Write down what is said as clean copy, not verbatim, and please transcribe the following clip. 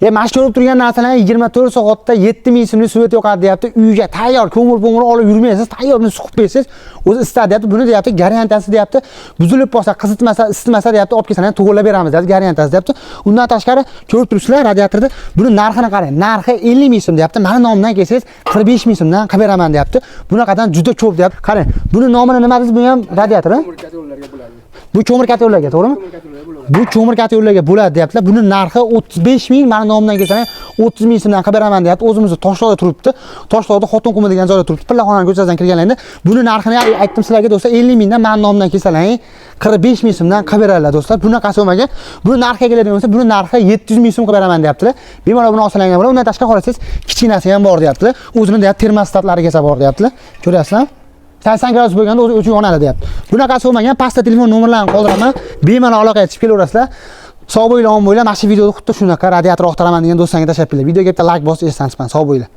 Mana shu ko'rib turgan narsalarni 24 soatda 7000 so'mlik свет yoqadi deyapti. Uyga tayyor ko'mir-po'mir olib yurmaysiz, tayyor buni suqib bersangiz, o'zi isitadi deyapti. Buni deyapti, garantiyasi deyapti. Buzilib qolsa, qizitmasa, isitmasa deyapti, olib kelsalar ham to'g'rilab beramiz deyapti, garantiyasi deyapti. Undan tashqari ko'rib turibsizlar radiatorda buni narxini qarang. Narxi 50 ming so'm deyapti. Mani nomimdan kelsangiz 45 ming so'mdan qilib beraman deyapti. Bunaqadan juda ko'p deyapti. Qarang, buni nomini nima deysiz? Bu ham radiator, a? Ko'mir kotellarga bo'ladi. Bu ko'mir kotellarga, to'g'rimi? Ko'mir kotellarga bo'ladi. Bu ko'mir kotellarga bo'ladi deyaptilar. Buni narxi 35 ming, mani nomimdan kelsalar 30 ming so'mdan qilib beraman deyapti. O'zimizni Toshloqda turibdi. Toshloqda Xotin qumi degan joyda turibdi. Pillaxonani ko'chasidan kirganlarida buni narxini aytdim sizlarga do'stlar, 50 mingdan mani nomimdan kelsalar 45 ming so'mdan qilib beradilar do'stlar. Bunaqasi bo'lmagan. Buni narxiga keladigan bo'lsa, buni narxi 700 ming so'm qilib beraman deyaptilar. Bemalol buni olsalaring ham bo'ladi. Undan tashqari xohlasangiz kichkinasi ham bor deyaptilar. O'zini deyapti termostatlarigacha bor deyaptilar. Ko'ryapsizlarmi? 80 gradus bo'lganda o'zi o'chib yonadi deyapti. Bunaqasi bo'lmagan, pastda telefon nomerlarini qoldiraman. Bemalol aloqaga chiqib kelaverasizlar. Sog' bo'linglar, omon bo'linglar. Mana shu videoda xuddi shunaqa radiator oqtaraman degan do'stlarga tashlab kelinglar. Videoga bitta like bosib esdan chiqmang. Sog' bo'linglar.